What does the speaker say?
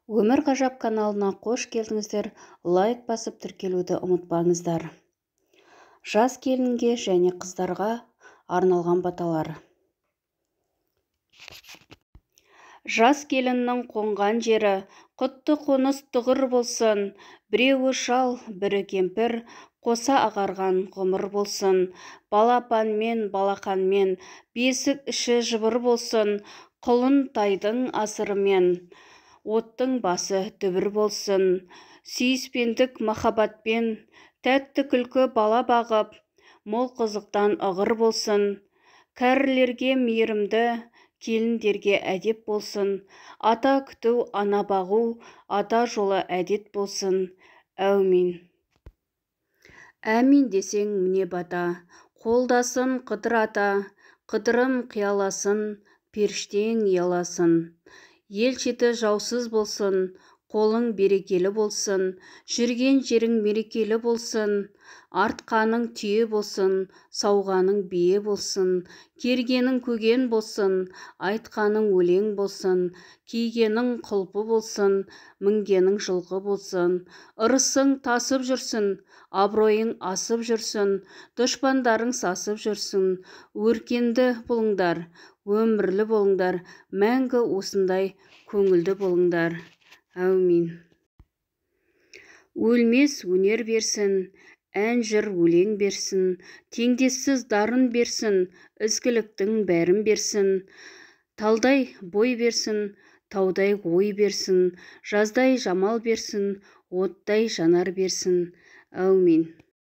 Өмір ғажап каналына қош келдіңіздер. Лайк басып тіркелуді ұмытпаңыздар. Жас келінге және қыздарға арналған баталар. Жас келіннің қонған жері құтты қоныс тұғыр болсын, біреуі шал, бірі кемпір, қоса ағарған ғұмыр болсын. Балапанмен, балақанмен, бесік іші жыбыр болсын, құлын тайдың асырымен, оттың басы дүбір болсын. Сүйіспендік махаббатпен, тәтті күлкі бала бағып, мол қызықтан ығыр болсын. Кәрілерге мейірімді, келіндерге әдеп болсын. Ата күту, ана бағу, ата жолы әдет болсын. Әумин. Әмин десең міне бата, қолдасын Қыдыр ата, қыдырым қияласын, періштең ұяласын. Ел шеті жаусыз болсын, қолың берекелі болсын, жүрген жерің мерекелі болсын, артқаның түйе болсын, сауғаның бие болсын, кергенің көген болсын, айтқаның өлең болсын, кигенің құлпы болсын, мінгенің жылқы болсын, ырысың тасып жүрсін, абыройың асып жүрсін, дұшпандарың сасып жүрсін. Өркенді болыңдар, өмірлі болыңдар, мәңгі осындай көңілді болыңдар. Әумин. Өлмес өнер берсін, ән жыр өлең берсін, теңдессіз дарын берсін, ізгіліктің бәрін берсін, талдай бой берсін, таудай ой берсін, жаздай жамал берсін, оттай жанар берсін. Әумин.